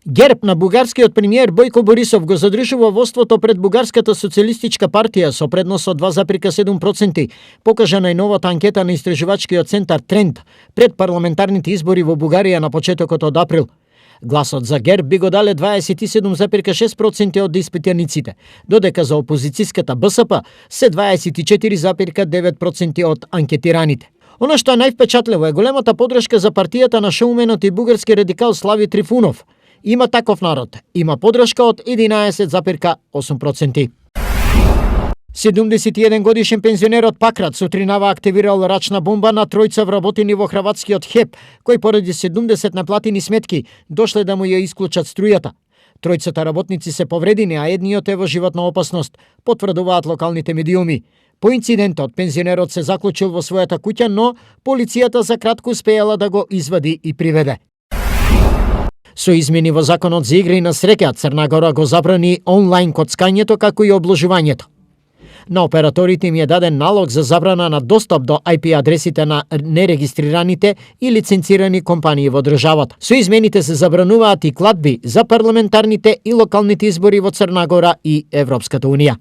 ГЕРБ на бугарскиот премиер Бојко Борисов го задржува воството пред Бугарската социјалистичка партија со преднос од 2,7%, покажа најновата анкета на истражувачкиот центар Тренд пред парламентарните избори во Бугарија на почетокот од април. Гласот за ГЕРБ би го дале 27,6% од испитаниците, додека за опозицијската БСП се 24,9% од анкетираните. Она што е највпечатливо е големата подршка за партијата на шоуменот и бугарски радикал Слави Трифунов. Има таков народ, има подршка од 11,8%. 71 годишен пензионерот Пакрат сутринава активирал рачна бомба на тројца вработени во хрватскиот ХЕП, кои поради 70 неплатени сметки дошле да му ја исклучат струјата. Тројцата работници се повредени, а едниот е во животна опасност, потврдуваат локалните медиуми. По инцидентот, пензионерот се заклучил во својата куќа, но полицијата за кратко успеала да го извади и приведе. Со измени во законот за игри на среќа, Црна Гора го забрани онлайн коцкањето како и обложувањето. На операторите им е даден налог за забрана на достап до IP адресите на нерегистрираните и лиценцирани компании во државата. Со измените се забрануваат и кладби за парламентарните и локалните избори во Црна Гора и Европската Унија.